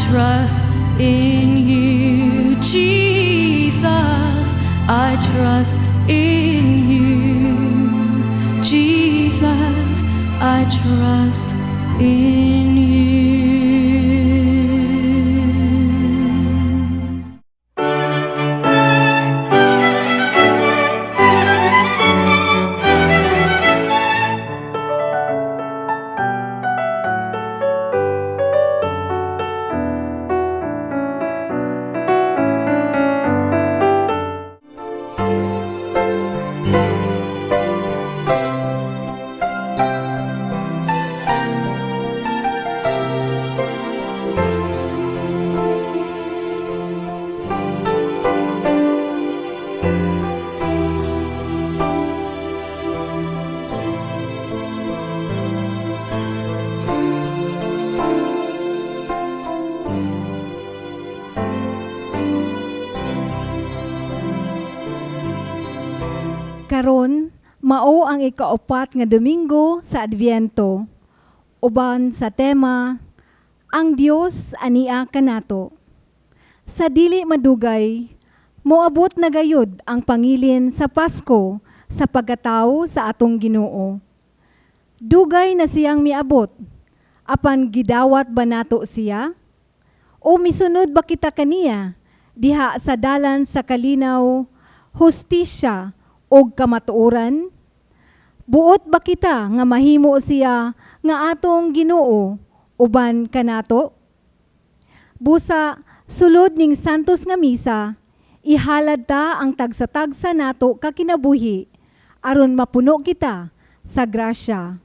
trust in you, Jesus. I trust in you, Jesus. I trust in you. Karon, mao ang ikaupat nga Domingo sa Adviento. Uban sa tema, "Ang Dios ania kanato." Sa dili madugay, moabot na gayud ang pangilin sa Pasko sa pagkatao sa atong Ginoo. Dugay na siyang miabot, apan gidawat ba nato siya? O misunod ba kita kaniya diha sa dalan sa kalinaw, hustisya og kamatuoran? Buot ba kita nga mahimo siya nga atong Ginoo uban kanato? Busa sulod ning Santos nga Misa, ihalad ta ang tagsa-tagsa nato ka kinabuhi aron mapuno kita sa grasya.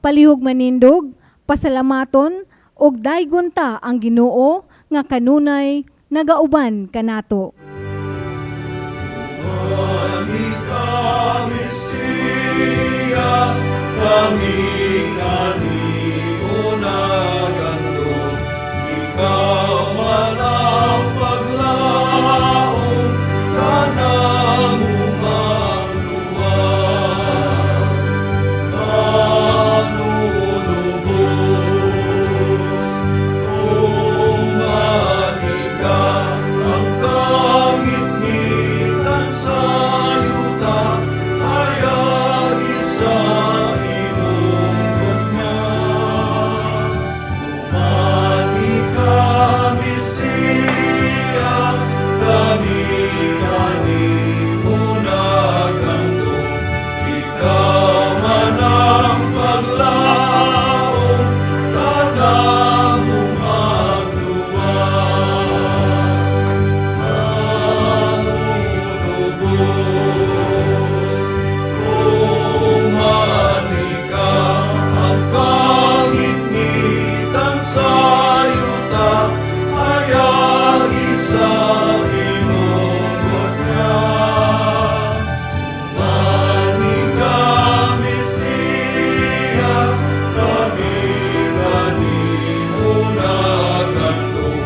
Palihog manindog, pasalamaton og daygon ta ang Ginoo nga kanunay nagauban kanato. Umani ka, Mesiyas, kami kanimo nagandom. Ikaw man ang paglaom, kanamo magluwas. Manunubos, umani ka ang kangitngitan sa yuta, hayagi sa imong gugma. Umani ka, Mesiyas, kami kanimo nagandom. Ikaw man ang paglaom, kanamo magluwas. Manunubos, umani ka ang kangitngitan sa yuta, hayagi sa imong gugma. Umani ka, Mesiyas, kami kanimo nagandom.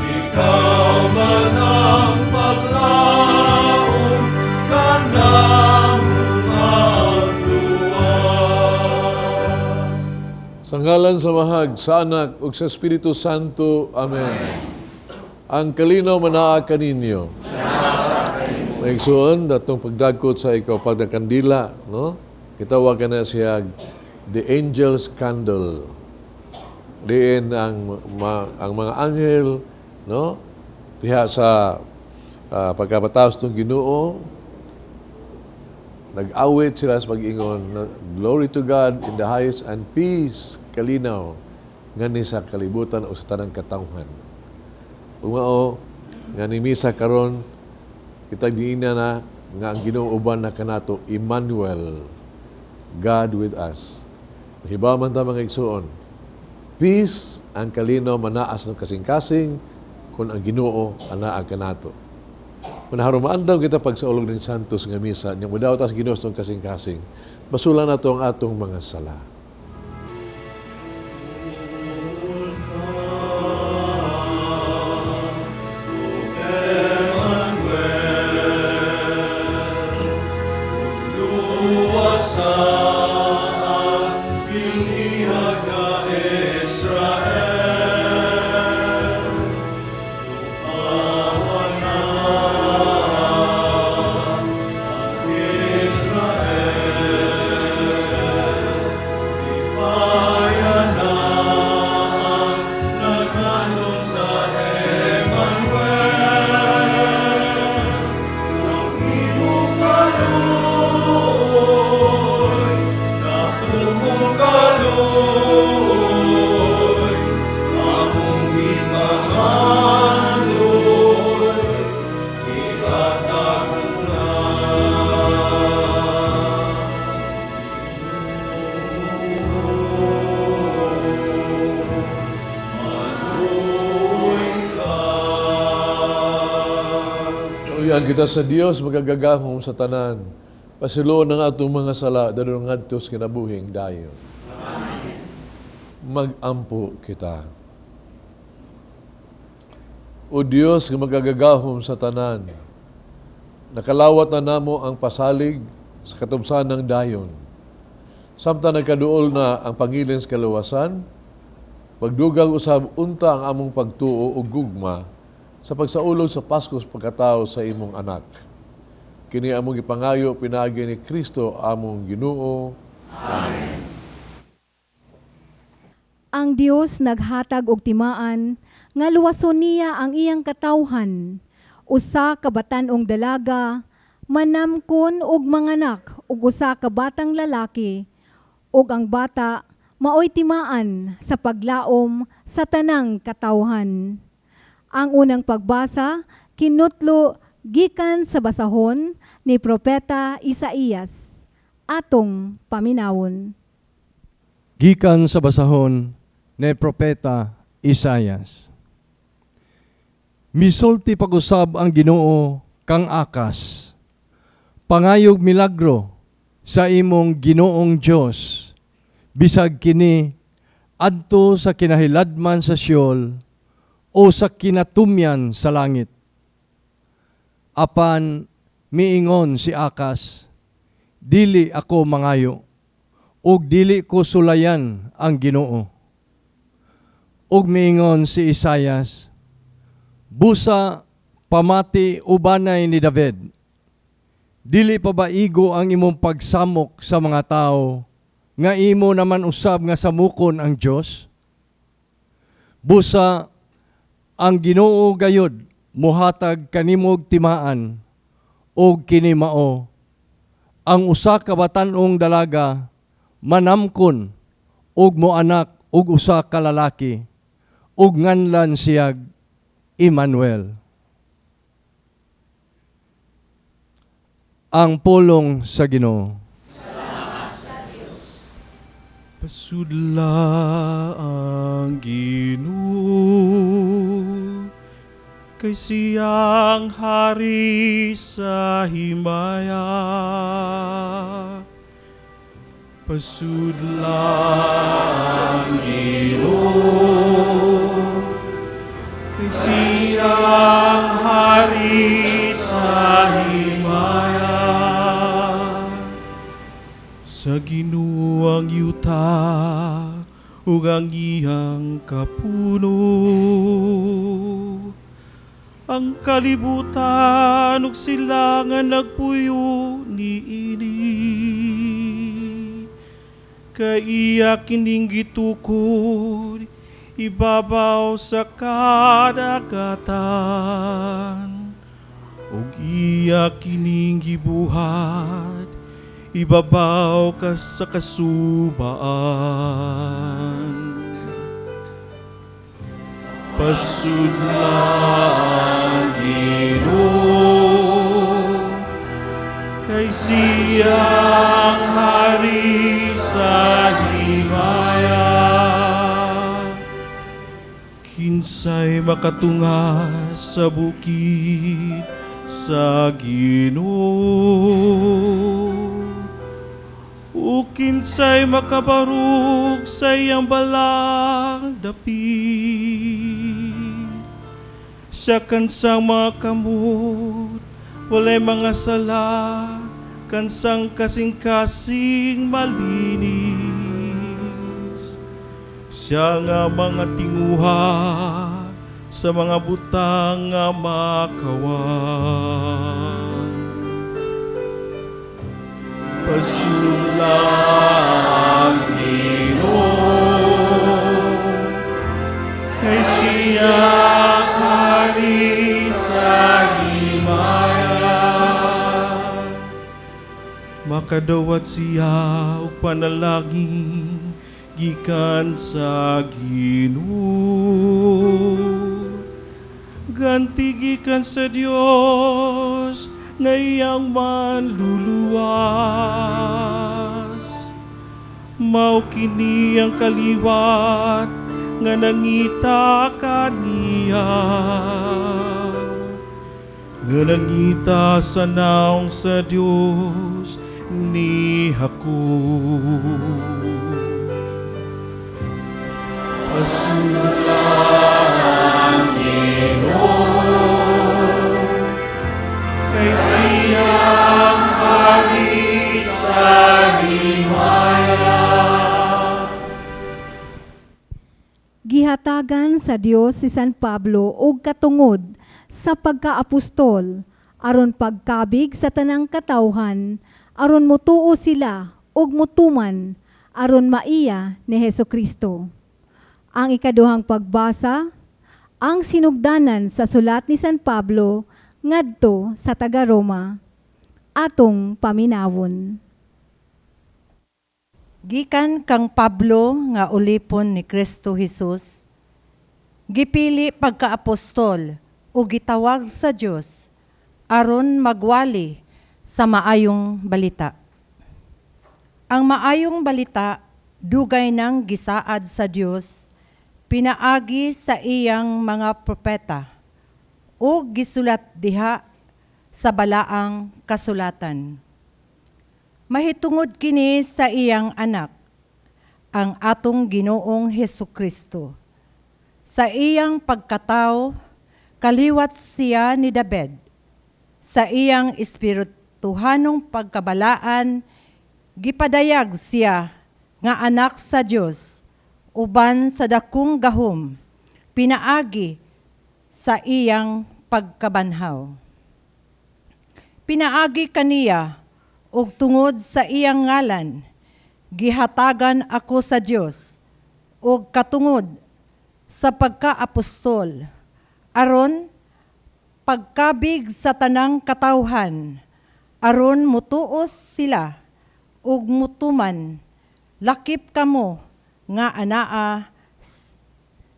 Ikaw man ang paglaom, kanamo magluwas. Sa ngalan sa Amahag, sa Anak, ug sa Espiritu Santo. Amen. Ang kalinaw manaa kaninyo. Mga igsoon, atong pagdagkot sa ikaupat na kandila, no? Gitawag na siya the Angel's Candle. Diin ang mga anghel, no? Diha sa pagkapataos ng Ginoo, nag-awit sila sa pag-ingon na, "Glory to God in the highest and peace," kalinaw ngani sa kalibutan o sa tanang katawhan. Ug mao nga ni misa karon kita giina na nga ang Ginoo uban na kanato, Emmanuel, God with us. Hibaw man ta, mga igsoon, peace ang kalinaw manaas ng kasing-kasing kung ang Ginoo anaa kanato. Manaharumaan daw kita pagsaulog ng Santos nga Misa, nya mudaw ta sa Ginoo sa kasing-kasing. Basulan nato ang atong mga sala. Luwasa at pilihag nga Israel. Manalangin kita sa Dios makagagahom sa tanan. Pasayloon ang atong mga sala dadon ngadto sa kinabuhing dayon. Mag-ampo kita. O Dios nga makagagahom sa tanan, nakalawat na namo ang pasalig sa katubsanang dayon. Samtang nagkaduol na ang pangilin sa kaluwasan, pagdugang usab unta ang among pagtuo ug gugma sa pagsaulog sa Pasko sa pagkatao sa imong anak. Kini among gipangayo pinaagi ni Kristo among Ginoo. Amen. Ang Dios naghatag og timaan nga luwason niya ang iyang katawhan. Usa ka batan-ong dalaga manamkon og manganak og usa ka batang lalaki ug ang bata maoy timaan sa paglaom sa tanang katawhan. Ang unang pagbasa kinutlo gikan sa basahon ni Propeta Isaías. Atong paminawon. Gikan sa basahon ni Propeta Isayas. Misulti pag-usab ang Ginoo kang Akas. Pangayog milagro sa imong Ginoong Dios. Bisag kini adto sa kinahiladman sa Sheol o sa kinatumyan sa langit. Apan miingon si Akas, dili ako mangayo ug dili ko sulayan ang Ginoo. Ug miingon si Isayas, busa pamati ubanay ni David. Dili pa ba igo ang imong pagsamok sa mga tao nga imo naman usab nga samukon ang Dios? Busa ang Ginoo gayud muhatag kanimog timaan og kini mao ang usa ka batan-ong dalaga manamkon og moanak og usa ka lalaki ug nganlan siyag Emmanuel. Ang pulong sa Ginoo. Pasudla ang Ginoo, kay siyang hari sa himaya. Pasudla ang Ginoo, kay siyang hari sa himaya. Sa Ginoo ang yuta ug ang iyang kapuno, ang kalibutan ug sila nga nagpuyo niini. Kay iya kining gitukod ibabaw sa kadagatan, ug iya kining gibuhat ibabaw ka sa kasubaan. Pasudla ang Ginoo, kay siyang hari sa himaya. Kinsay makatunga sa bukid sa Ginoo, o kinsay makabarug sa iyang balang dapit. Siya kansang mga kamot, walay mga sala, kansang kasing-kasing malinis. Siya nga mga tinguha sa mga butang nga makawan. Pasudla ang Ginoo, kay siya hari sa himaya. Makadawat siya og panalangin gikan sa Ginoo. Ganti gikan sa Dios nga iyang manluluwas. Mao kini ang kaliwat nga nangita kaniya, Nga nangita sa naong sa Dios ni Jacob. Pasulan Ginoo, kay siyang hari sa himaya. Gihatagan sa Dios si San Pablo og katungod sa pagkaapostol aron pagkabig sa tanang katawhan, aron mutuo sila ug mutuman, aron maiya ni Hesukristo. Ang ikaduhang pagbasa, ang sinugdanan sa sulat ni San Pablo ngadto sa taga-Roma. Atong paminawon. Gikan kang Pablo nga ulipon ni Kristo Jesus, gipili pagkaapostol o gitawag sa Dios aron magwali sa maayong balita. Ang maayong balita dugay nang gisaad sa Dios pinaagi sa iyang mga propeta o gisulat diha sa balaang kasulatan. Mahitungod kini sa iyang anak, ang atong Ginoong Hesukristo. Sa iyang pagkatao, kaliwat siya ni David. Sa iyang espirituhanong pagkabalaan, gipadayag siya nga anak sa Dios, uban sa dakong gahom, pinaagi sa iyang pagkabanhaw. Pinaagi kaniya ug tungod sa iyang ngalan, gihatagan ako sa Dios ug katungod sa pagkaapostol, aron pagkabig sa tanang katawhan, aron mutuos sila ug mutuman, lakip kamo nga anaa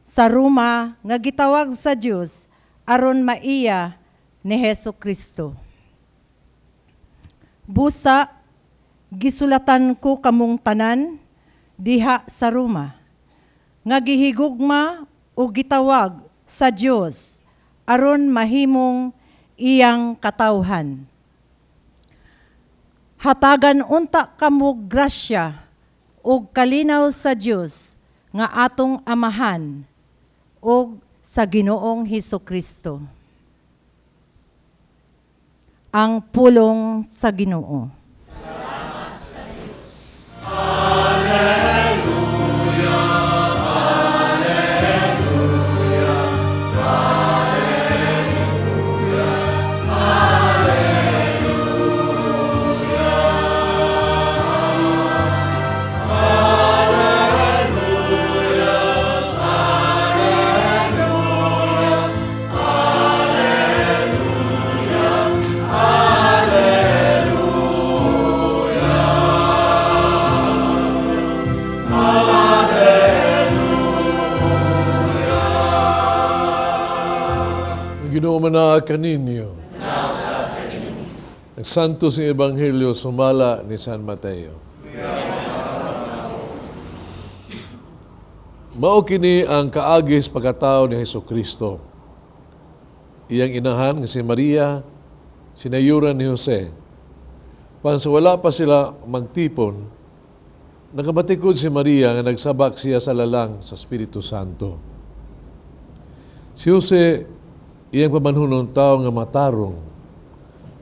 sa Roma nga gitawag sa Dios aron maiya ni Hesus Kristo. Busa, gisulatan ko kamong tanan diha sa Roma, nga gihigugma o gitawag sa Dios aron mahimong iyang katawhan. Hatagan unta kamo grasya ug kalinaw sa Dios nga atong Amahan ug sa Ginoong Hesus Kristo. Ang pulong sa Ginoo. Ginoo man kaninyo. Ang Santos ng Ebanghelyo sumala ni San Mateo. Mao kini ang kaagis pagkatao ni Hesukristo. Iyang inahan nga si Maria, sinayuran ni Jose. Pan sa wala pa sila magtipon, nakabatikod si Maria nga nagsabak siya sa lalang sa Espiritu Santo. Si Jose, iyang pamanhunon tao nga matarong.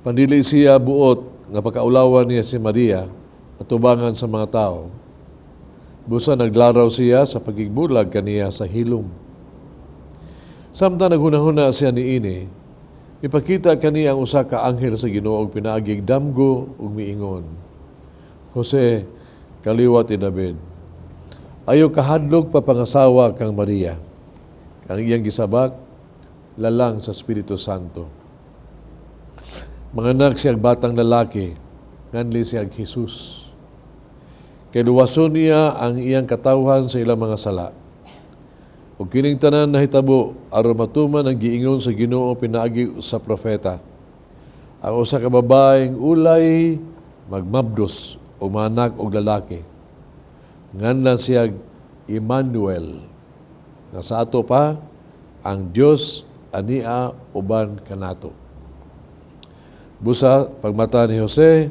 Pandili siya buot nga pagkaulawan niya si Maria at tubangan sa mga tao. Busa naglaraw siya sa pagigbulag kaniya sa hilom. Samtang naghunahuna siya niini, ipakita kaniya ang usa ka anghel sa Ginoo og pinaagig damgo ug miingon, Jose, kaliwat ni David, ayo kahadlok pa pangasawa kang Maria. Ang iyang gisabak, lalang sa Espiritu Santo. Manganak siyang batang lalaki, nganli siyang Jesus. Kay luwason niya ang iyang katawhan sa ilang mga sala. Ug kining tanan nahitabo aron matuman ang giingon sa Ginoo pinaagi sa propeta. Ang usa ka babaeng ulay magmabdos o manak og lalaki. Nganlan siya Emmanuel. Nga sa ato pa ang Dios ania uban kanato. Busa pagmata ni Jose,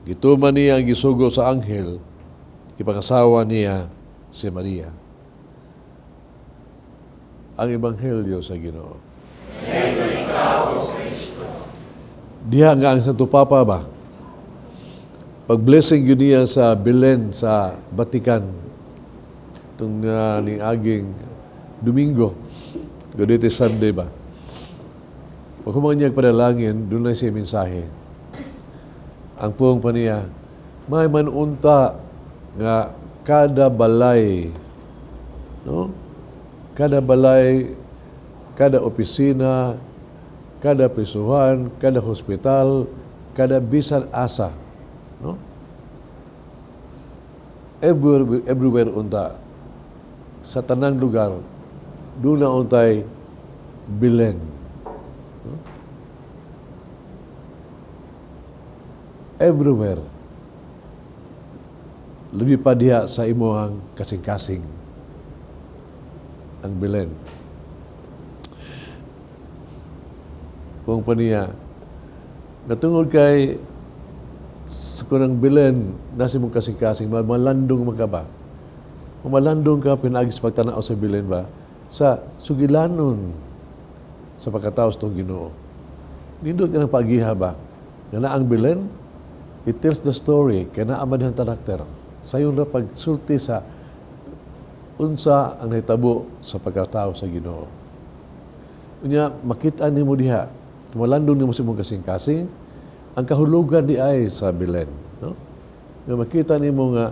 gituman niya ang gisugo sa anghel, gipangasawa niya si Maria. Ang Ebanghelyo sa Ginoo. Diha nga ang Santo Papa ba? Pag-blessing yun niya sa Belen sa Vatican itong ni aging Domingo, Gaudete Sunday ba? Pag human niya panalangin, doon na siya mensahe. Ang puong pa niya, may manunta nga kada balay, no? Kada balay, kada opisina, kada prisuhan, kada hospital, kada bisan asa, no? Everywhere, everywhere unta sa tanang lugar, doon na untay Belen. No? Everywhere. Labi pa diha sa imuhang kasing-kasing ang Belen. Kung pa niya, natungod kay sa kunang Belen, nasa imong kasing-kasing, malandong man ka ba? Kung malandong ka, pinaagi sa pagtanaw sa Belen ba? Sa sugilanon sa pagkatao sa itong Ginoo. Nindot ka ng pagiha ba? Nga na ang Belen, it tells the story, kaya naa man dihang karakter. Sayon na pagsulti sa unsa ang nahitabo sa pagkatao sa Ginoo. Unya makita nimo diha, malandong nimo sa imong kasing-kasing, ang kahulugan di ay sa Belen, no? Nga makita nimo nga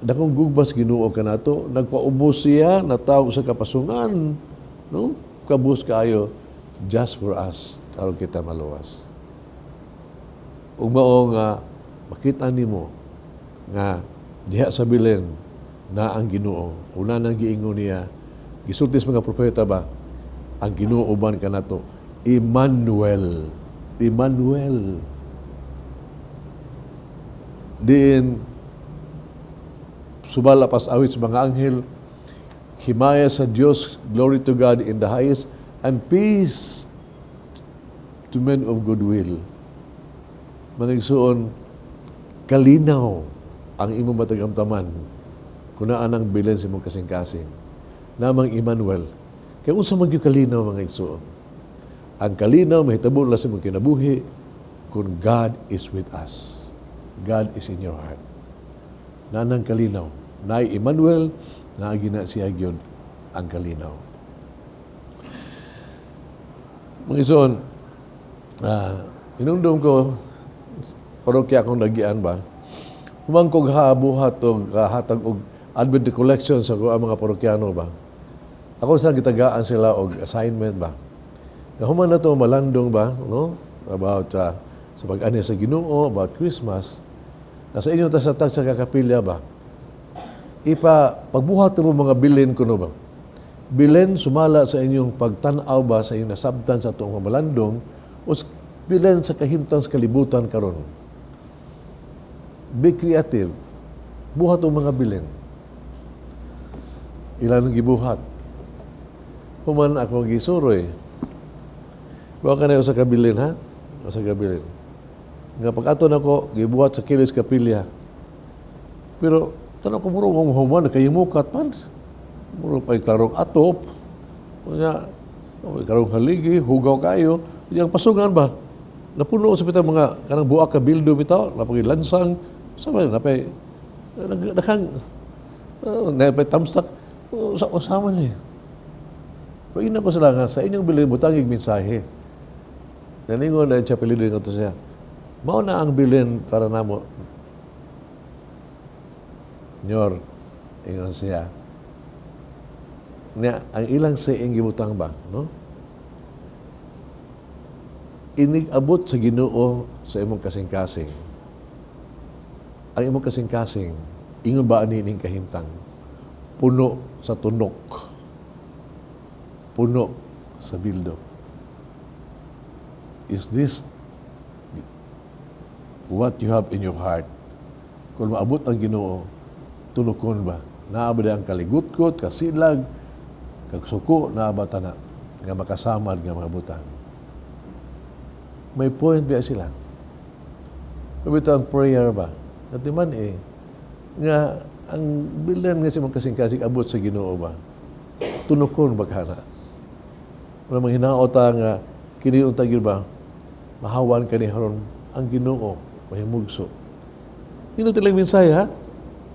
dakong gugmas Ginoo kanato, nagpaubos siya, natawag sa kapasungan, no? Kabus kaayo just for us aron kita maluwas. Ug mao nga makita nimo nga diha sa Belen na ang Ginoo. Una nang giingon niya, gisulti sa mga propeta ba, ang Ginoo uban kanato, Emmanuel. Emmanuel. Diin subala pas awit sa mga anghel, himaya sa Dios, glory to God in the highest, and peace to men of good will. Mga igsuon, kalinaw ang imong matagamtaman kung naa ang Belen sa imong kasing-kasing. Namang Emmanuel. Kaya unsa man gyud kalinaw, mga igsuon? Ang kalinaw mahitabo lang sa imong kinabuhi kung God is with us. God is in your heart. Nanang kalinaw. Naay Emmanuel, naagi na siya gyud ang kalinaw. Mga igsoon, inumdum ko, parokya akong nagian ba, humangkog habuhat og kahatag og Advent collection sa ang mga parokyano ba. Ako sa gitagaan sila og assignment ba. Nga human na to malandong ba, no? About sa pag-ani sa Ginoo, about Christmas. Nasa inyo ta sa tag sa kakapilya ba. Ipa pagbuhat mo mga bilin kuno ba. Bilin sumala sa inyong pagtan-aw ba sa inyong nasabtan sa atong malandong o bilin sa kahimtang sa kalibutan karon. Be creative. Buhat og mga bilin. Ilan ang gibuhat. Human ako gisuroy. Wa ka na sa kabilin, ha? Sa kabilin. Nga pag-ato nako gibuhat sa kilis kapilya. Pero tanaw ko muro mong human kayimukat man. Muro pa'y klarong atop. Unya, may klarong haligi, hugaw kayo. Yang pasungan ba? Napuno sa pitang mga kanang buak ka bildo bitaw, napagilansang, sa ba napay nakang napay tamsak sa usama niya. Pero ina ko sila nga sa inyong bilin butangig mensahe. Naningon na siya pilidin ko to siya. Mao na ang bilin para namo. Nyor, ingon siya. Nya, ang ilang saying gibutang ba, no? Inig-abot sa Ginoo sa imong kasing-kasing. Ang imong kasing-kasing, ingon ba ani ining kahimtang? Puno sa tunok. Puno sa bildo. Is this what you have in your heart? Kung maabot ang Ginoo, tunokon ba? Naa ba ang kaligutkot, kasilag, kagsuko, naa ba tana nga makasamad nga mga butang? May point ba sila? Mabito ang prayer ba? At man eh, nga ang bilan nga sa imong kasing-kasing abot sa Ginoo ba? Tunokon ba kana? Wala mga hinaot nga kini unta gyud ba? Mahawan kani haron ang Ginoo mahimugso. Yun ang ilang mensahe ha?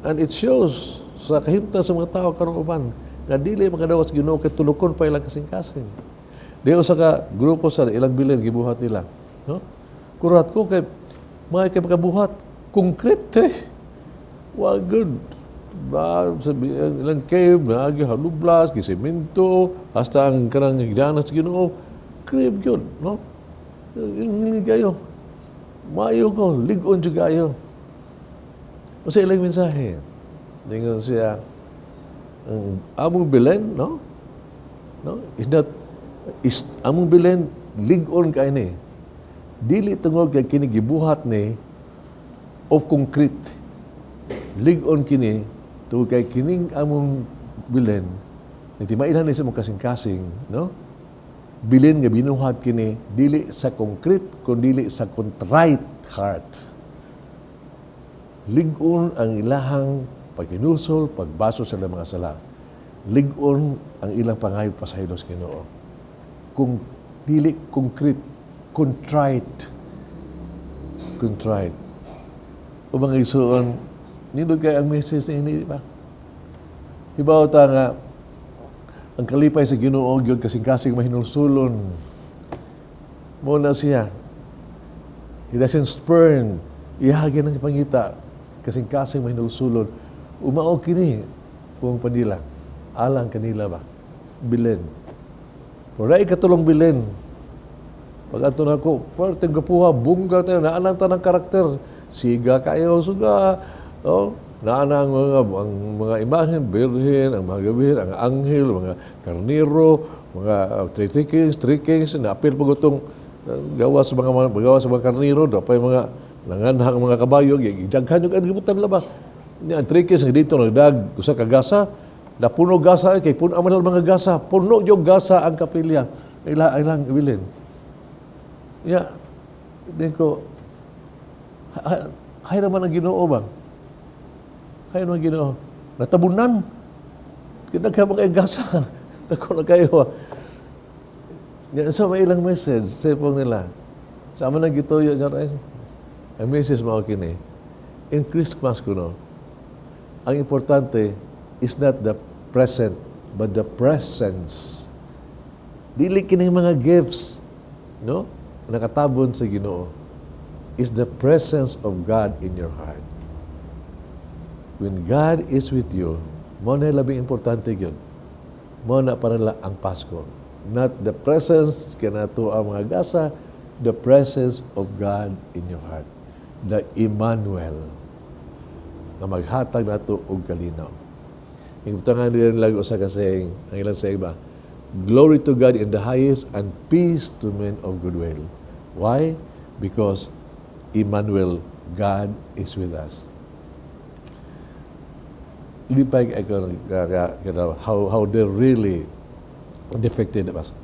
And it shows sa kahimtang sa mga tao karong uban nga dili makadawat sa Ginoo kay tunokon pa ilang kasing-kasing. Di usa ka grupo sa ilang bilin gibuhat nila, no? Kurat ko kay mga kay makabuhat concrete eh. Wa good. Ba sa ilang cave na halublas, gisemento, hasta ang kanang higdanan sa Ginoo, crib gyud, no? Ingin kayo. Maayo ko, lig-on jud kayo. Kasi ilang mensahe. Ningon siya, ang among bilen, no? No? Is not, is, among bilen, lig-on kay ni. Dili tungod kay kini gibuhat ni of concrete. Lig-on kini, tungod kay kining among bilen, ni timailan ni sa mong kasing-kasing, no? Bilin nga binuhat kini dili sa concrete kun dili sa contrite heart. Lig-on ang ilahang paghinulsol, pagbaso sa ilang mga sala. Lig-on ang ilang pangayo pasaylo sa Ginoo. Kung dili concrete, contrite. Contrite. O mga igsuon, nindot kay ang message ni ba? Hibaw ta nga ang kalipay sa Ginoo gyud kasing-kasing mahinulsulon. Mo na siya. He doesn't spurn. Ihagin ang pangita. Kasing-kasing mahinulsulon. Umao kini kung panila. Alang kanila ba? Bilin. Pero katulong bilin. Pag ato na ko, perting kapuha, bungga tayo, naanang tanang karakter. Siga kayo, suga. Oh, naana ang mga imahen, birhen, ang mga gabihin, ang anghel, mga karniro, mga three kings, three kings, naapil pa gutong gawa sa mga karniro, do pa yung mga nanganhang mga kabayo, daghan yung gibutang laba. Ang three kings nga dito nagdag usa ka gasa, napuno gasa kay puno man ang mga gasa, puno yung gasa ang kapilya. Ila ilang bilin. Ya, din ko, hay naman ang Ginoo ba? Hay naman ang Ginoo. Natabunan. Kita ka mga gasa. Dako na kayo. Ya, so may ilang message sa pong nila. Sa ama nang gituyo siya, ang message mao kini. In Christmas kuno, ang importante is not the present, but the presence. Dili kining mga gifts, no? Nakatabon sa Ginoo is the presence of God in your heart. When God is with you, mo na labing importante yun. Mo na para nila ang Pasko. Not the presence, kanato ang mga gasa, the presence of God in your heart. The Emmanuel na maghatag nato og kalinaw. Ibutangan nila nila usa ka saying, ang ilang sa iba, "Glory to God in the highest and peace to men of goodwill." Why? Because Emmanuel, God is with us. Lipay ko how they really depicted us.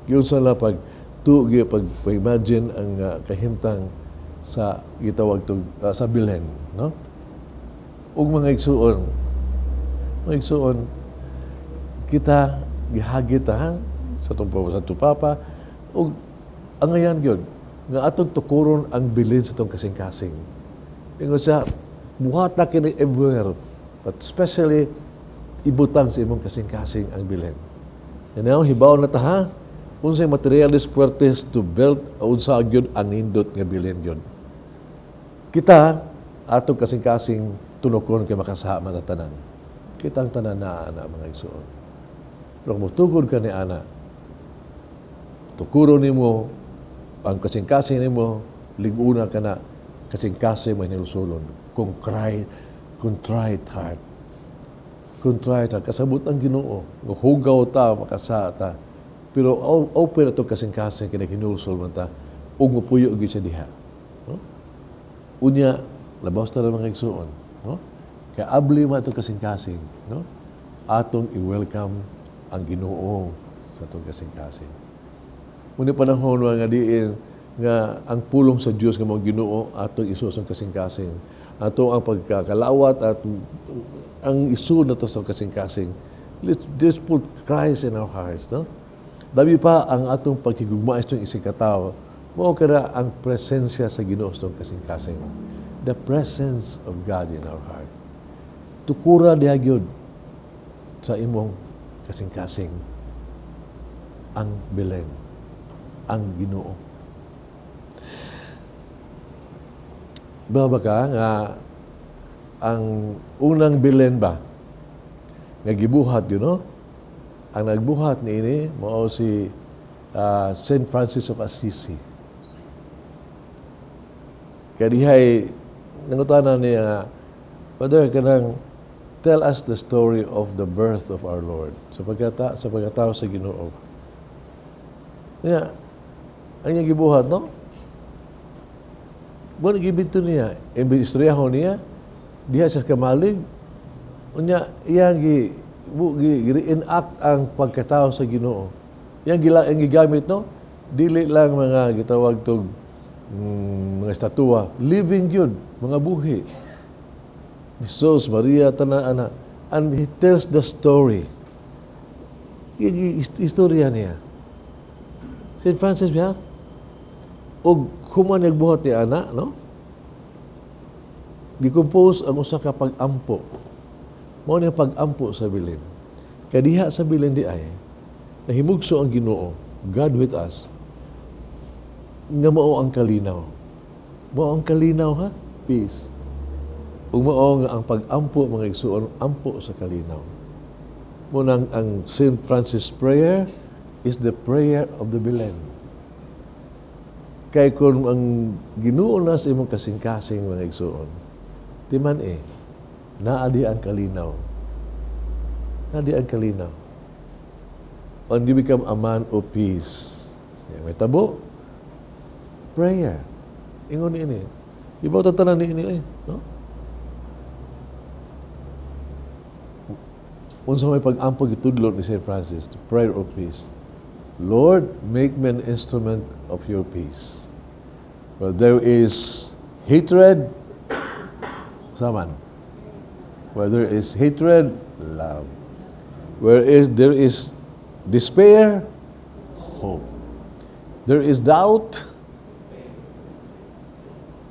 Yun sa la pag tu pag, imagine ang kahimtang sa gitawag to sa Belen, no? Ug mga igsuon, kita gihagit ha sa atong sa atong papa ug ang ngayan gyud nga atong tukuron ang bilin sa atong kasing-kasing. Ingon siya, buhat na kini everywhere, but especially ibutang sa imong kasing-kasing ang bilin. And now, hibaw na ta ha, unsay materialis puertes to build unsa gyud ang nindot nga bilin gyud. Kita atong kasing-kasing tunokon kay makasaha man ang tanan. Kita ang tanan na ana, mga igsuon. Pero kung mutugod ka ni ana, tukuro nimo ang kasing-kasing nimo, liguna ka na kasing-kasing mahinulsulon. Contrite, contrite heart. Contrite heart. Kasabot ang Ginoo. Hugaw ta, makasa ta. Pero open ato kasing-kasing kinahinulsol man ta, ug mupuyo gyud siya diha. No? Unya, labaw ta mga igsuon. No? Kaya abli man ato kasing-kasing, no? Atong i-welcome ang Ginoo sa atong kasing-kasing. Muna panahon mga diin Nga ang pulong sa Dios nga mao Ginoo atong isuod sa kasing-kasing. Ato ang pagkakalawat at ang isuod nato sa kasing-kasing. Let's just put Christ in our hearts, no? Labi pa ang atong pagkigugma itong isig katao, mao kara ang presensya sa Ginoo sa atong kasing-kasing. The presence of God in our heart. Tukura diha gyud sa imong kasing-kasing ang Belen, ang Ginoo. Ba ba ka nga ang unang Belen ba nga gibuhat yun, no? Ang nagbuhat niini mao si Saint Francis of Assisi. Kaya dihay nangutana niya nga, "Father, kanang tell us the story of the birth of our Lord," sa pagkatao sa Ginoo. Niya, ang iyang gibuhat, no? Buwan gibito niya, imbis istoryaho niya, diha sa kamalig, unya iyang gi reenact ang pagkatao sa Ginoo. Iyang gila ang gigamit, no? Dili lang mga gitawag tog mga estatua, living gyud, mga buhi. Jesus, Maria, tanan ana. And he tells the story. Istorya niya. St. Francis niya, og human nagbuhat ni ana, no? Gi-compose ang usa ka pag-ampo. Mao ni pag-ampo sa Belen. Kadiha sa Belen di ay nahimugso ang Ginoo, God with us. Nga mao ang kalinaw. Mao ang kalinaw, ha? Peace. Ug mao nga ang pag-ampo, mga igsuon, ampo sa kalinaw. Mao nang ang St. Francis prayer is the prayer of the Belen. Kay kung ang Ginoo na sa imong kasing-kasing, mga igsuon, di man eh, naa di ang kalinaw. Naa di ang kalinaw. And you become a man of peace. Yan, may tabo. Prayer. Ingon ni ini. Di ba tatanan ni ini eh, no? Unsa may pag-ampo gitudlo ni St. Francis, the prayer of peace. Lord, make me an instrument of your peace. Well, there is hatred, saman. Where there is hatred, love. Where there is despair, hope. There is doubt,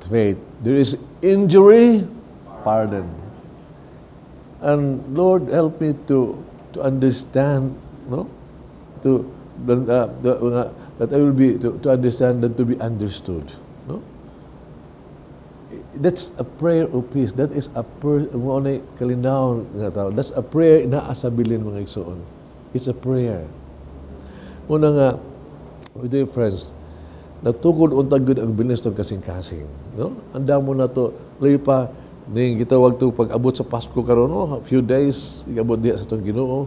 faith. There is injury, pardon. And Lord, help me to understand, no? To that I will be to understand and to be understood, no? That's a prayer of peace. That is a prayer, mo na kalinaw nga tao. That's a prayer naa sa Belen, mga igsoon. It's a prayer. Muna nga, dear friends, natukod untag gud ang Belen sa kasing-kasing, no? Andamo na to, layo pa ning gitawag to pag-abot sa Pasko karon, no? A few days igabot diha sa atong Ginoo.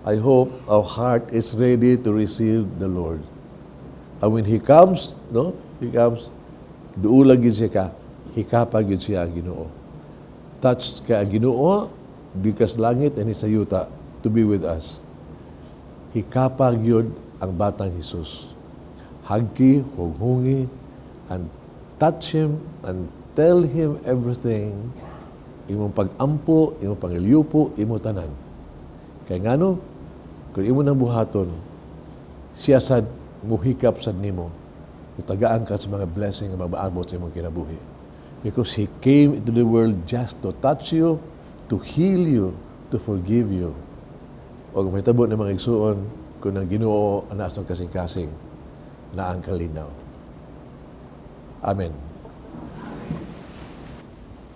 I hope our heart is ready to receive the Lord. And when He comes, no? He comes, duula gid siya ka, hikapa gid siya ang Ginoo. Touch ka ang Ginoo, gikas langit and sa yuta to be with us. Hikapa gyud ang batang Jesus. Hagki, hunghungi, and touch Him and tell Him everything. Imong pag-ampo, imong pangilyupo, imong tanan. Kay ngano, kung imo nang buhaton, siya sad muhikap sad nimo. Utagaan ka sa mga blessing nga mabaabot sa imong kinabuhi. Because He came into the world just to touch you, to heal you, to forgive you. Og mahitabo ng mga igsuon, kung ang Ginoo ang nasa kasing-kasing, na ang kalinaw. Amen.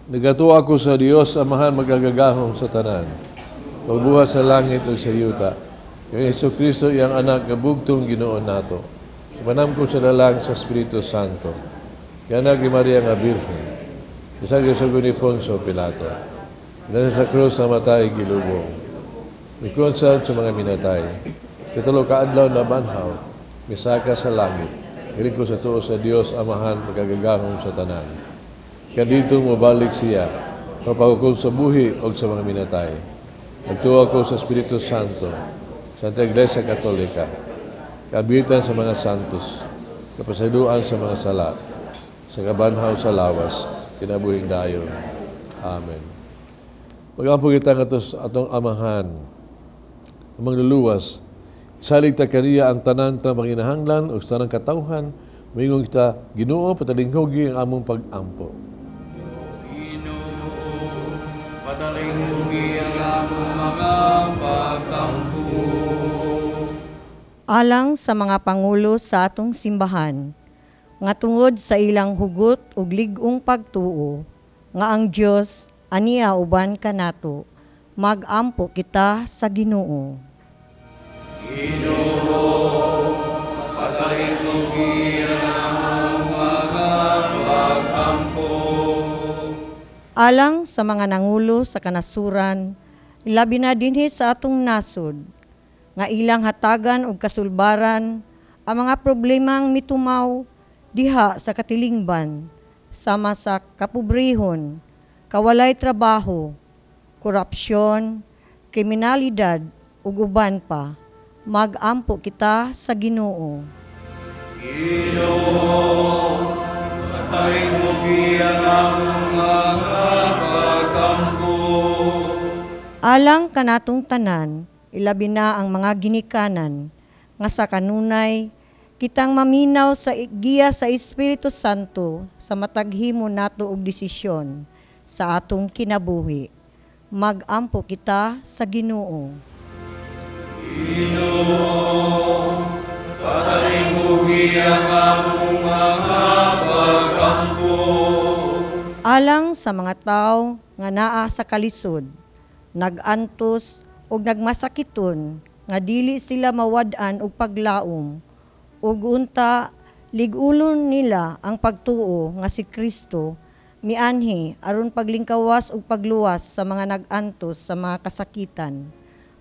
Nagatuo ako sa Dios, Amahan magagagahom sa tanan, magbuhat sa langit ug sa yuta. Kay Hesus Kristo, iyang anak, kabugtong Ginoo nato. Ipanam ko sa dalang sa Espiritu Santo. Ganak ni Maria nga Birhen. Isa gisugo ni Poncio Pilato. Nasa sa krus sa matay gilubong. Mikonsad sa mga minatay. Katulo ka adlaw na banhaw, misaka sa langit. Hiling ko sa tuo sa Dios Amahan magagagahom sa tanan. Kadito mobalik siya, mapagukol sa buhi o sa mga minatay. Nagtuo ako sa Espiritu Santo, Santa Iglesia Katolika, kabitan sa mga santos, Kapasayloan sa mga sala, sa kabanhaw sa lawas, kinabuhing dayon. Amen. Magampo kita ngadto sa atong Amahan, ang mangluluwas, isalig ta kaniya ang tanan ta manginahanglan ug sa tanang katawhan, moingon kita, Ginoo, patalinghugi ang among pag-ampo. Ginoo, patalinghugi ang among mga pag-ampo. Alang sa mga pangulo sa atong simbahan, nga tungod sa ilang hugot ug lig-ong pagtuo, nga ang Dios ania uban kanato, mag-ampo kita sa Ginoo. Ginoo, patalinghugi ang among mga pag-ampo. Alang sa mga nangulo sa kanasuran, labi na dinhi sa atong nasod, nga ilang hatagan og kasulbaran ang mga problemang mitumaw diha sa katilingban, sama sa kapobrehon, kawalay trabaho, korupsyon, kriminalidad ug uban pa. Mag-ampo kita sa Ginoo. Ginoo, patalinghugi ang among mga pag-ampo. Alang kanatong tanan, ilabi na ang mga ginikanan, nga sa kanunay, kitang maminaw sa giya sa Espiritu Santo sa matag himo nato og desisyon sa atong kinabuhi. Mag-ampo kita sa Ginoo. Ginoo, patalinghugi ang among mga pag-ampo. Alang sa mga tao nga naa sa kalisod, nag-antos ug nagmasakiton nga dili sila mawad-an og paglaom ug unta lig-ulon nila ang pagtuo nga si Kristo mianhi aron paglingkawas ug pagluwas sa mga nag-antos sa mga kasakitan.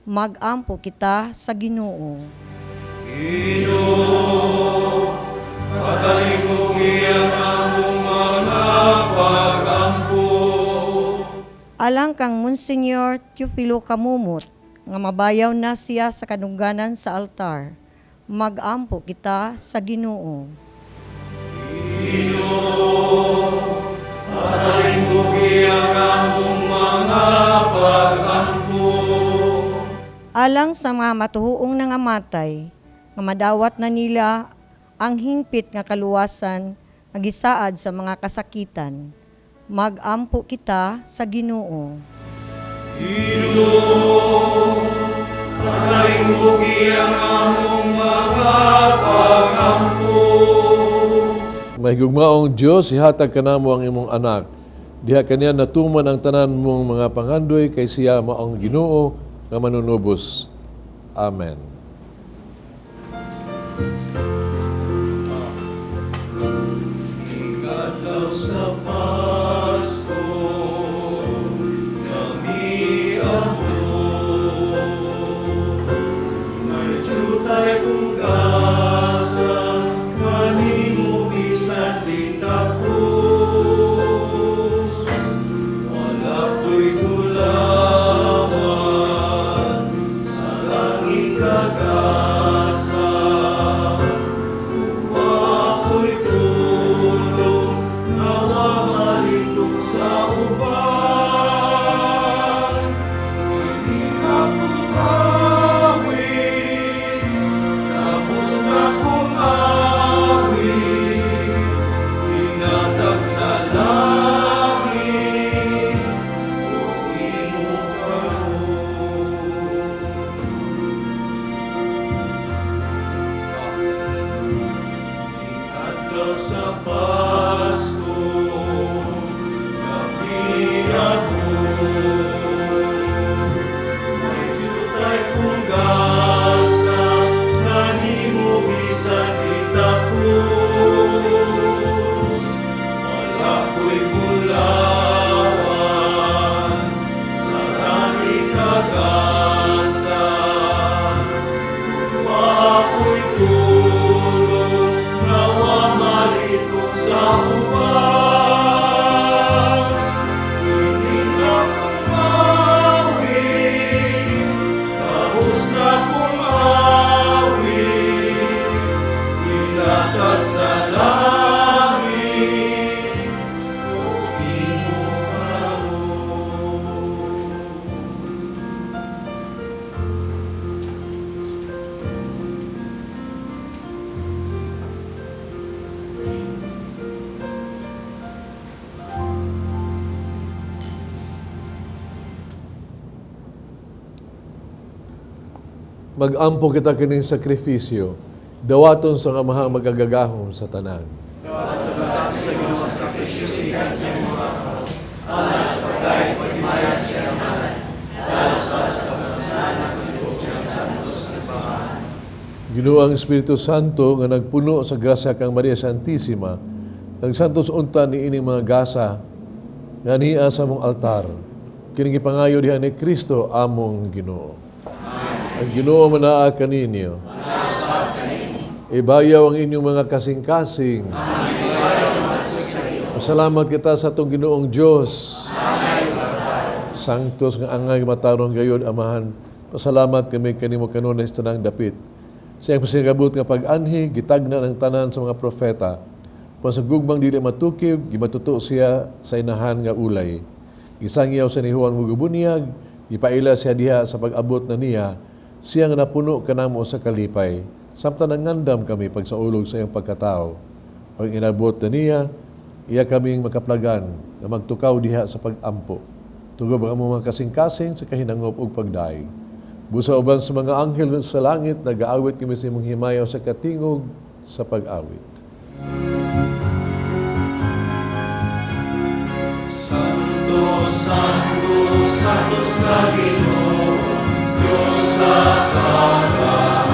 Mag-ampo kita sa Ginoo. Ginoo, patalinghugi ang among mga pag-ampo. Alang kang Monsignor Teofilo Camomot nga mabayaw na siya sa kadungganan sa altar. Mag-ampo kita sa Ginoo. Ginoo, patalinghugi ang among mga pag-ampo. Alang sa mga matuohong nangamatay, nga madawat na nila ang hingpit nga kaluwasan nga gisaad sa mga kasakitan. Mag-ampo kita sa Ginoo. Ginoo, patalinghugi ang among mga pag-ampo. Mahigugmaong Dios, ihatag kanamo ang imong anak. Diha kaniya natuman ang tanan mong mga pangandoy kay siya mao ang Ginoo nga manunubos. Amen. Ikadlaw sa Pasko, kami abot. May jutay kong gasa, kanimo bisan di takos. Wala ko'y gulawan, sa langit. Magampo kita kining sakripisyo, dawaton sa Amahang magagagahom sa tanan. Ginoo ang Espiritu Santo nga nagpuno sa grasya kang Maria Santisima, nagsantos unta ni ining mga gasa nga niya sa among altar. Kini gipangayo diha ni Kristo among Ginoo. Ang Ginoo manaa kaninyo. Ibayaw ang inyong mga kasing-kasing. Pasalamat kita sa atong Ginoong Dios. Sanctus nga angay matarong gayod Amahan. Pasalamat kami kanimo kanunay sa tanang dapit. Sa iyang pasingabot nga pag-anhi, gitagna ng tanan sa mga propeta. Pan sa gugmang dili matukib, gimatuto siya sa inahan nga ulay. Gisangyaw sa ni Juan Mugabunyag, gipaila siya diha sa pag-abot na niya, siya nga napuno kanamo sa kalipay. Samtang nangandam kami pagsaulog sa iyang pagkatao. Pag inabot na niya, iya kaming makaplagan na magtukaw diha sa pag-ampo. Tugob ang among mga kasing-kasing sa kahinangop ug pagdaig. Busa uban sa mga anghel sa langit, nagaawit kami sa imong himayaw sa katingog sa pag-awit. Santo, Santo, Santos ka Ginoo, Diyos sa kagahuman.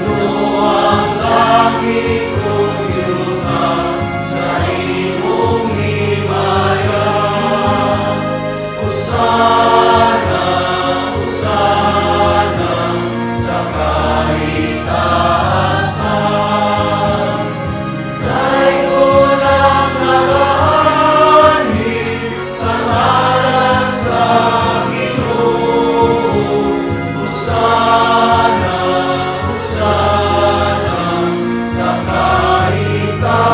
Puno ang langit ug yuta sa imong himaya. Hosana, Hosana sa kaitaasan. Daygon ang nagaanhi sa ngalan sa Ginoo. Hosana, Hosana sa kaitaasan.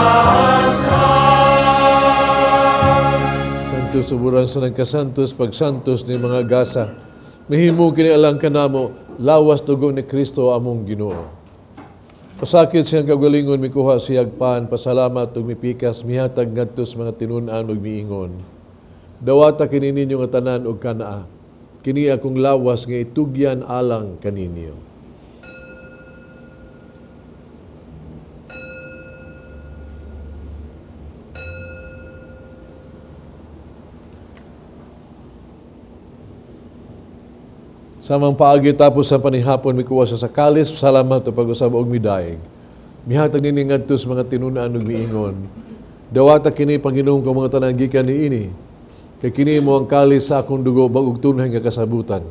Santos suburan sa nagkasantos, pagsantos ni mga gasa. Mahimo kini alang kanamo, lawas dugo ni Kristo among Ginoo. Pasakit siyang kagalingon, mikuha siyag pan, pasalamat ug mipikas, mihatag ngadto sa mga tinun-an ug miingon. Dawata kini ninyo nga tanan ug kanaa. Kini akong lawas nga itugyan alang kaninyo. Samang paagi tapos sa panihapon mikuha siya sa kalis, salamat o pag-usab og midaig. Mihatag nini ngadto sa mga tinun-an ug miingon. Dawata kini Panginoon ko mga tanan gikan niini. Kay kini mo ang kalis sa akong dugo bag-ug tunhay nga kasabutan.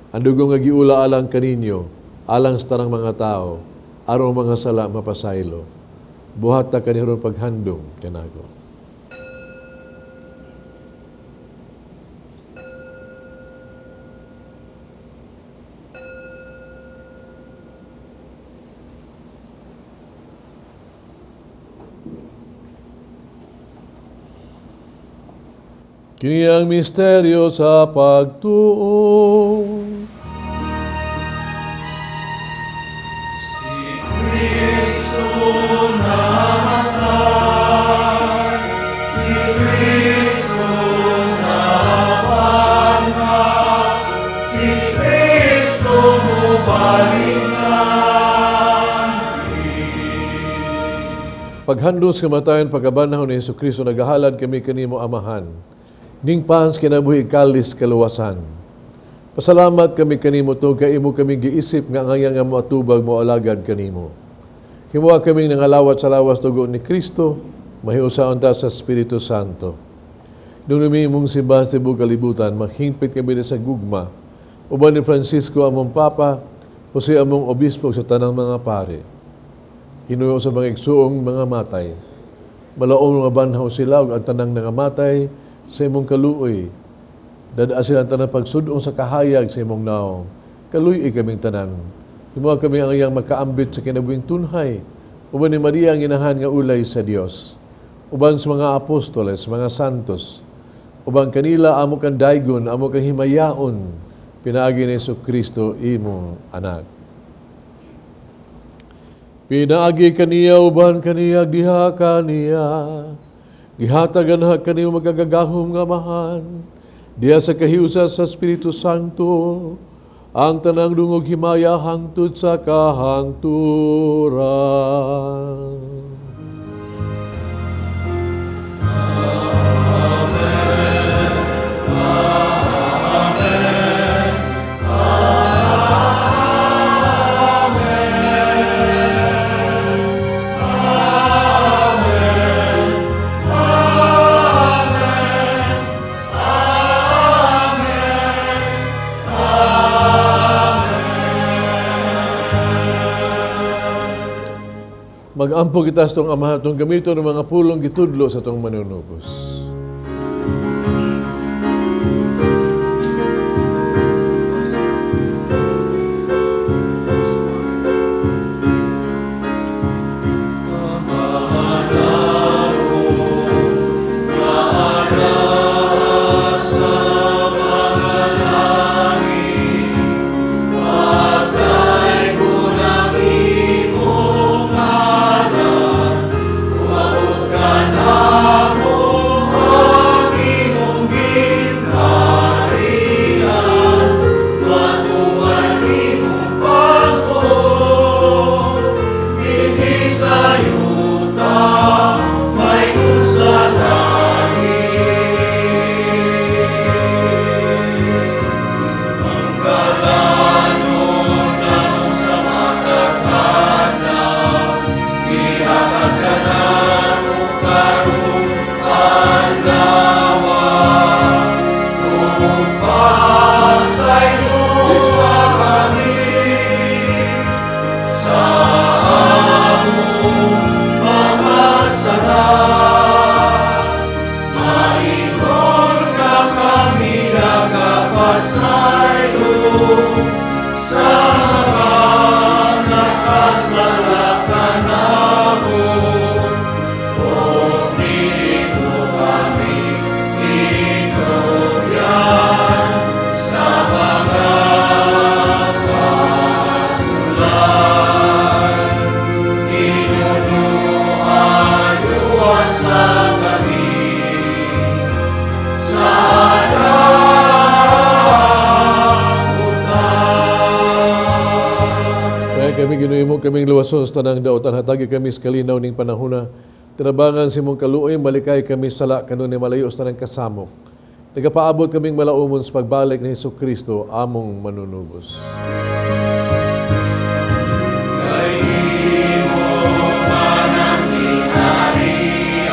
Ang dugo nga giula alang kaninyo, alang sa tanang mga tao, aron mga sala mapasaylo. Buhata kani aron paghandom kanako. Kini ang misteryo sa pagtuo. Si Kristo namatay, si Kristo nabanhaw, si Kristo mubalik Paghandom sa kamatayon, pagkabanhaw ni Hesus Kristo, nagahalad kami kanimo Amahan. Ning pans kinabuhi kalis kaluwasan. Pasalamat kami kanimo tungod kay imo kami giisip nga angayang nga moatubag mo alagad kanimo. Himoa kaming nangalawat sa lawas dugo ni Kristo, mahiusaon ta sa Espiritu Santo. Nung imong simbahan sa tibuok kalibutan, maghingpit kami sa gugma. Uban ni Francisco among Papa, Jose among Obispo sa tanang mga pare. Hinuyo sa mga igsuong mga matay. Malaom nga banhaw sila ug ang tanang nangamatay sa imong kaluoy. Dada sila ang tanang pagsudong sa kahayag sa imong naong. Kaluy-i kaming tanan. Himoa kami ang iyang makaambit sa kinabuhing tunhay. Uban ni Maria ang inahan nga ulay sa Dios. Uban sa mga apostoles, mga santos. Uban kanila amo kang daygon, amo kang himayaon. Pinaagi ni Hesus Kristo imong anak. Pinaagi kaniya uban kaniya diha kaniya. Gihatagan ha kaniyo magagagahom nga Amahan. Diha sa kahiusa sa Espiritu Santo, Ang tanang dungog himaya hangtod sa kahangturan. Magampo kita sa itong Amahan, itong gamiton ng mga pulong gitudlo sa itong manunubos. Kaming luwason sa tanang daotan, hatagi kami sa kalinaw ning panahona. Tinabangan si mong kaluoy, malikay kami sala kanunay malayo sa tanang kasamok. Nagapaabot kaming malaumon sa pagbalik ni Hesus Kristo, among manunubos. Kay imo man ang gingharian,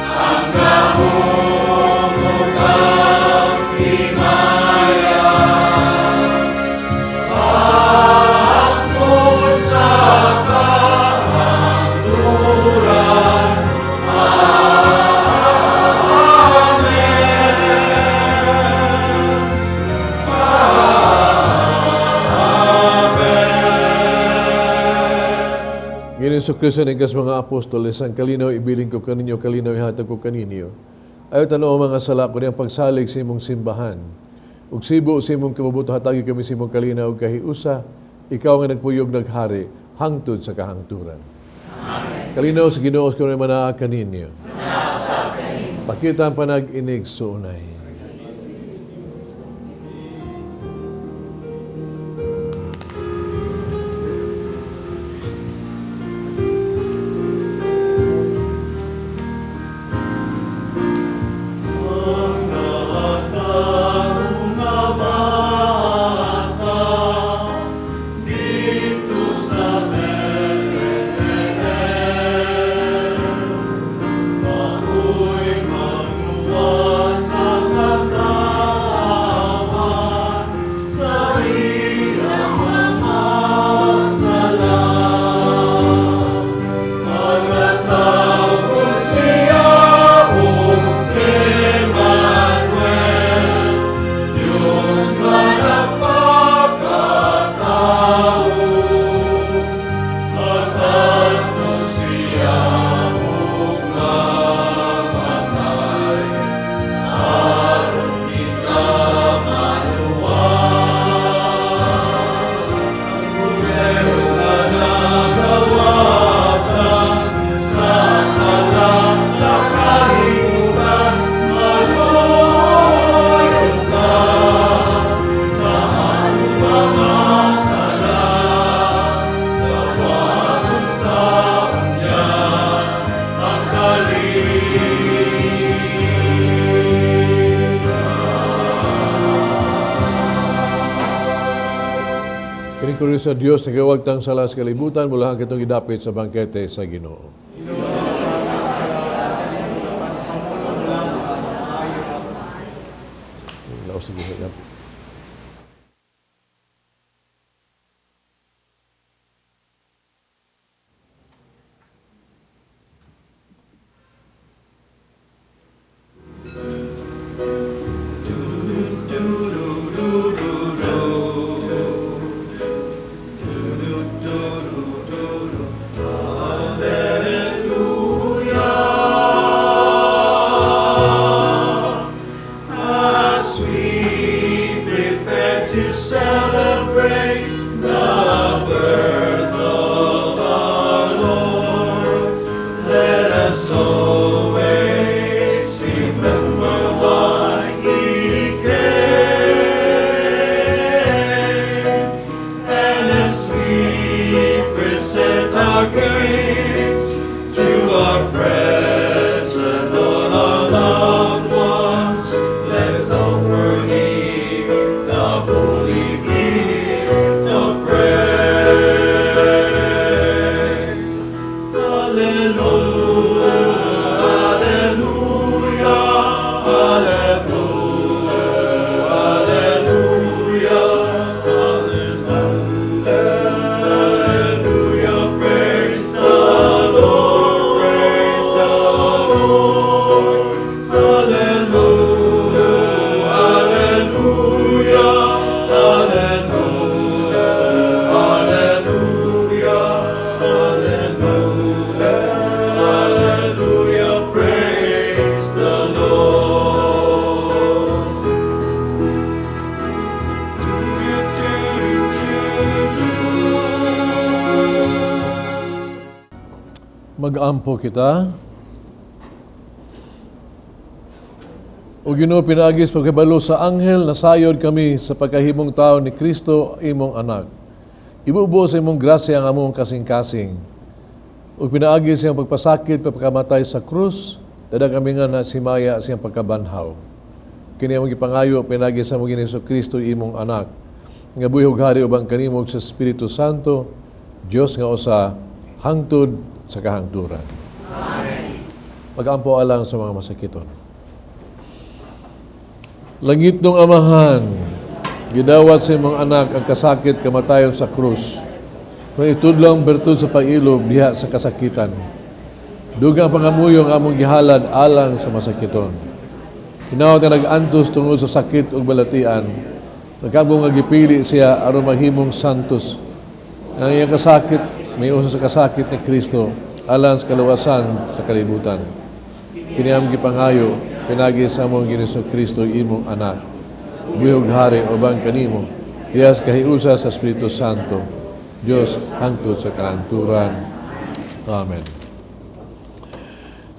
ang gahom ug ang himaya, hangtod sa kahangturan. Amen. Amen. Ginoong Hesukristo, nagkas mga apostoles, ang kalinaw ibilin ko kaninyo, kalinaw ihatag ko kaninyo. Ayaw tanaw mga sala ko niyang pagsalig sa imong simbahan. Ug sibo sa imong kabubuto, hatagi kami sa imong kalinaw ug kahiusa, ikaw nga nagpuyog naghari, hangtod sa kahangturan. Amen. Kalinaw sa Ginoo sa kanunay manaa kaninyo. Pakita ang panag-inig suunay. Sa Kordero sa Dios, nagawagtang sala sa kalibutan, mula ang kitong gidapit sa bangkete sa Ginoo. Laos sige. As we prepare to celebrate the birth of our Lord, let us always remember why He came. And as we present our gifts to our friends and all our loved ones, let's offer Him the holy gift of praise. Alleluia, alleluia, alleluia, alleluia, alleluia, praise the Lord, praise the Lord. Alleluia, alleluia, alleluia, alleluia, alleluia, alleluia, praise the Lord. Do you do do do? Mag-ampo kita. O Ginoo, pinaagis pagkabalo sa anghel, nasayod kami sa pagkahimong tao ni Kristo, imong anak. Ibubo sa imong grasya ang among kasing-kasing. O pinaagis siyang pagpasakit, pagpakamatay sa krus, dada kami nga nasimaya siyang pagkabanhaw. Kini among gipangayo, pinaagis sa among Ginoo Kristo, imong anak. Nga buhi ug hari ubang kanimo sa Espiritu Santo, Dios nga usa, hangtod sa kahangturan. Amen. Mag-ampo alang sa mga masakiton. Langit nung Amahan, gidawat sa imong anak ang kasakit kamatayon sa krus. Kung itudlong bertud sa pag-ilob diha sa kasakitan. Dugang pangamuyo ang among gihalad alang sa masakiton. Hinaot nga nag-antos tungod sa sakit ug balatian, nagkabong nga gipili siya aron mahimong santos. Ang iyang kasakit may usa sa kasakit ni Kristo alang sa kaluwasan sa kalibutan. Kini among gipangayo pinagi sa among Ginoo Kristo imong anak. Buhi ug hari uban kanimo, diha sa kahiusa sa Espiritu Santo, Dios hangtod sa kahangturan. Amen.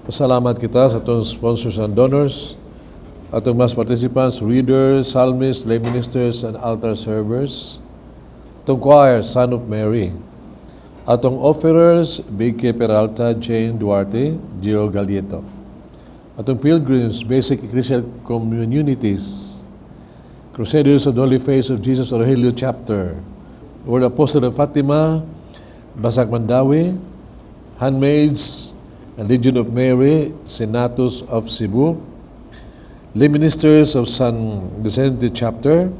Pasalamat kita sa atong sponsors and donors, atong mass participants, readers, psalmists, lay ministers, and altar servers, atong choir, Son of Mary, atong offerers, Big K. Peralta, Jane Duarte, Gio Galieto, atong pilgrims, basic ecclesial communities, Crusaders of the Holy Face of Jesus Rogelio Chapter, World Apostle of Fatima, Basak Mandawi, Handmaids and Legion of Mary, Senatus of Cebu, Lay Ministers of San Vicente Chapter,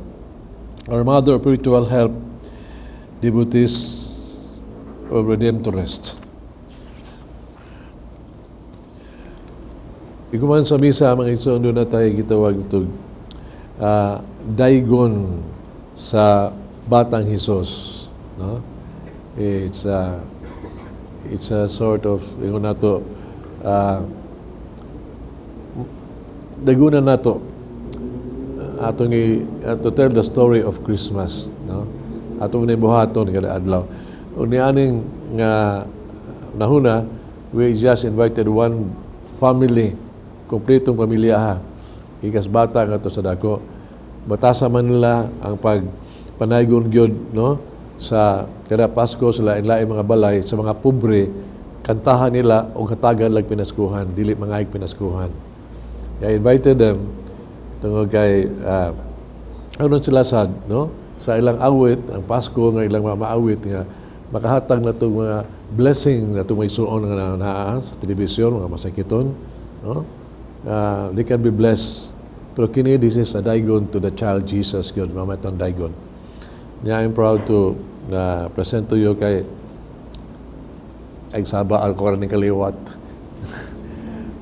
Our Mother of Spiritual Help, Devotees of Redemptorist. Ikuman sa misa, mga igsoon, doon na tayo gitawag ito, daigon sa Batang Hesus, no? It's a sort of, ingon nato, dagunan nato atong to tell the story of Christmas, no? Atong nibuhaton kada adlaw. Ug nianing nga nahuna, we just invited one family, kompletong pamilya ha. Ikas bata nga to sa dako. Batasa man nila ang pagpanaygon gyud, no? Sa kada Pasko sa lain-laing mga balay sa mga pobre, kantahan nila og hatagan lag pinaskuhan, dili mangaig pinaskuhan. I invited them tungod kay aron sila sad, no? Sa ilang awit, ang Pasko nga ilang maawit nga makahatag na itong mga blessing na itong mga isuon nga naa sa telebisyon, mga masakiton, no? They can be blessed. Pero kini, this is a daigon to the child Jesus, gyud, mama itong daigon. Niya, I'm proud to present to you kay ay saba ako rin kaliwat.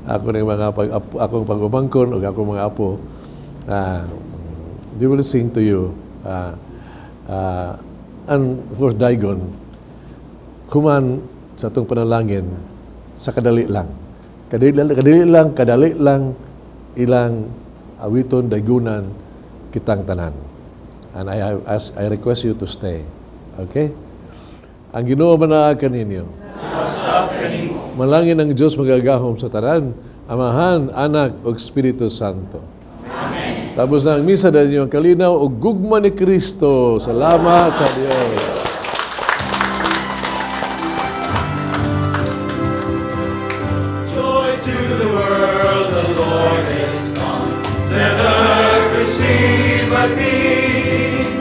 Ako ng mga pag akong pag-umangkon o akong mga apo, they will sing to you. And of course, daigon, human sa atong panalangin, sa kadali lang. Kadali, kadali lang, kadali lang ilang awiton, daygunan, kitang tanan. And I request you to stay. Okay? Ang Ginoo manaa kaninyo. Manalangin ang Diyos magagahom sa tanan, Amahan, Anak, ug Espiritu Santo. Amen. Tapos na ang misa dahil ang kalinaw ug gugma ni Kristo. Salamat sa Diyos. Joy to the world, the Lord is come. Let earth receive her King.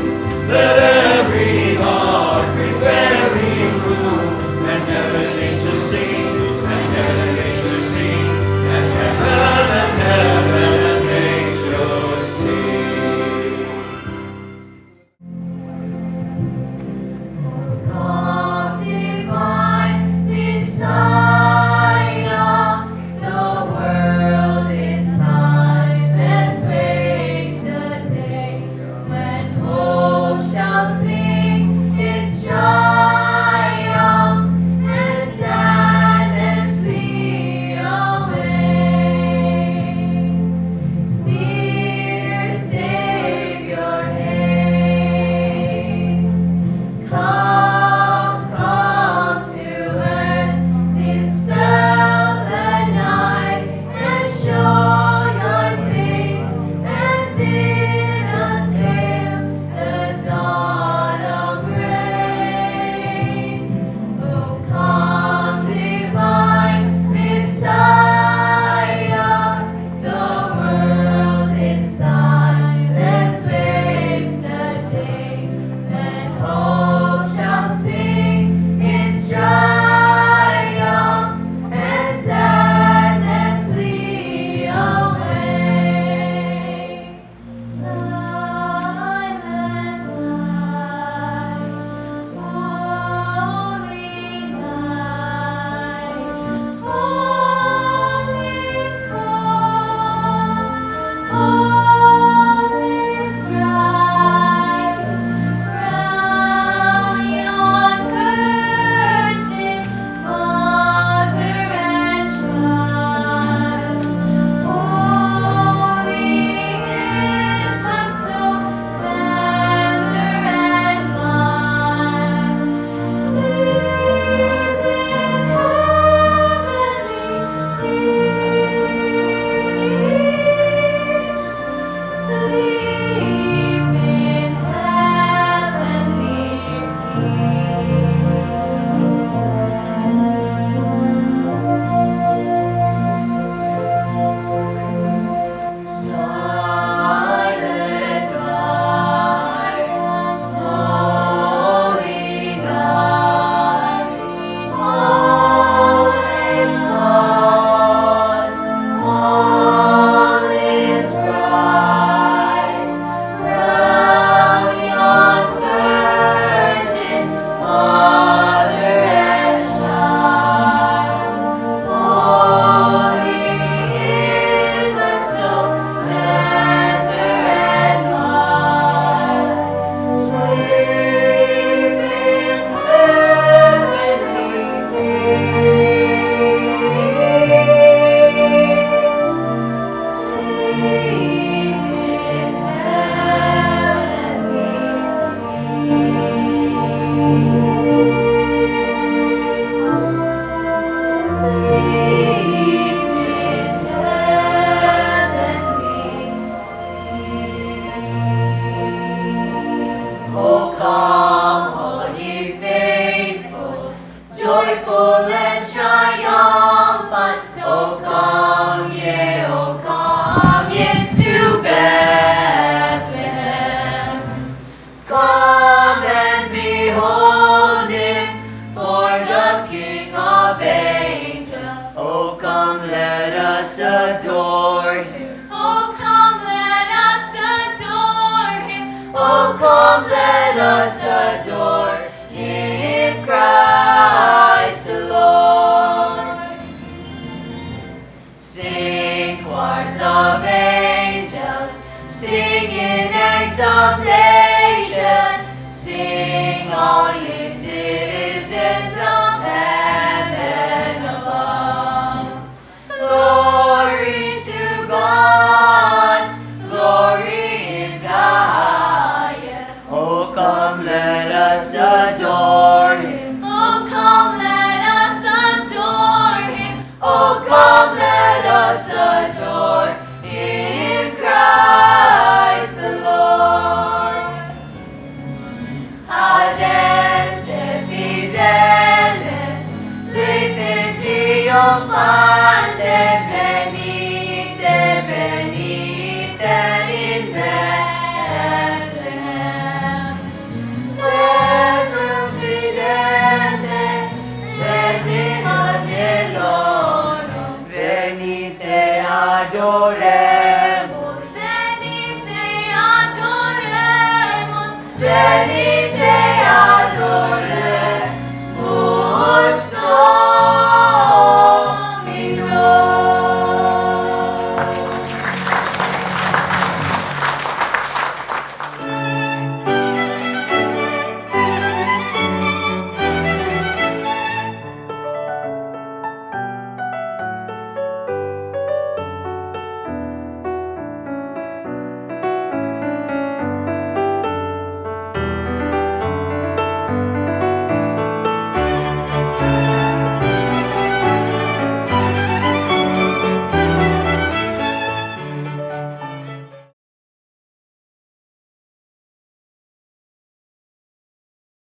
Let every heart prepare him room. And heaven angels sing, and heaven angels sing, and heaven and angels sing. God divine Messiah, the world in silence waits the day when hope shall Us adore in Christ the Lord. Sing, choirs of angels, sing in exaltation.